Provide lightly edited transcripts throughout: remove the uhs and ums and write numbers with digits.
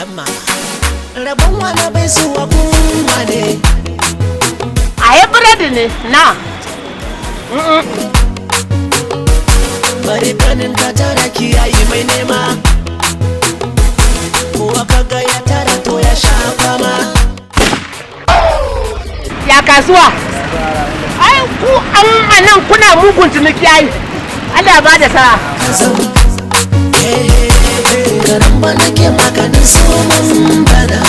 Dan mama. Rabon wani bai zuwa gun ne. A yi biredi ne na. Bari ganin ka tara kiyaye mai nema. Kowa kaga ya tara to ya sha fama. Ya kasuwa? Ai ku an anan kuna mugun ciniki ai. Allah ba da sa'a. Garin bana ke maganin zoman bana.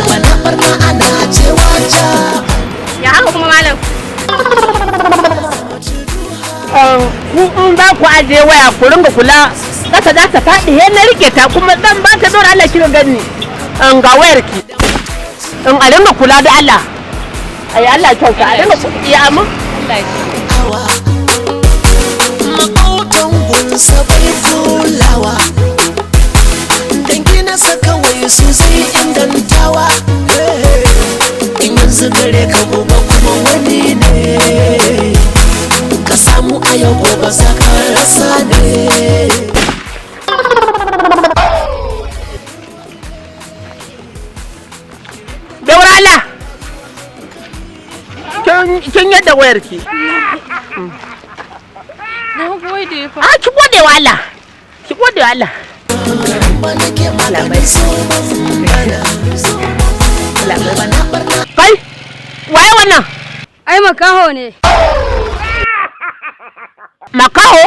Bana barna ana cewa ja. Ya haka kuma, malam? Ku in za ku ajiye waya ku ringa kula, kasa za ta faɗi, he na rike ta kuma zan ba ta dora. Allah kika gani. Ga wayar ki. In a ringa kula da Allah. Ai Allah kyauta, a ringa ya amin. Allah ya Awa. Makotan gunsa bai kulawa. Dangi nasa kawai su sai ingantawa. In yanzu gare ka, gobe kuma wani ne. Ka samu a yau, gobe za ka rasa ne. Daura Allah. Kin yadda wayar ki. Na gode fa. A ki gode wa Allah. Ki gode wa Allah. Bana ke maganin zoman bana. Bana barna. Kai, waye wannan? Ai makaho ne. Makaho?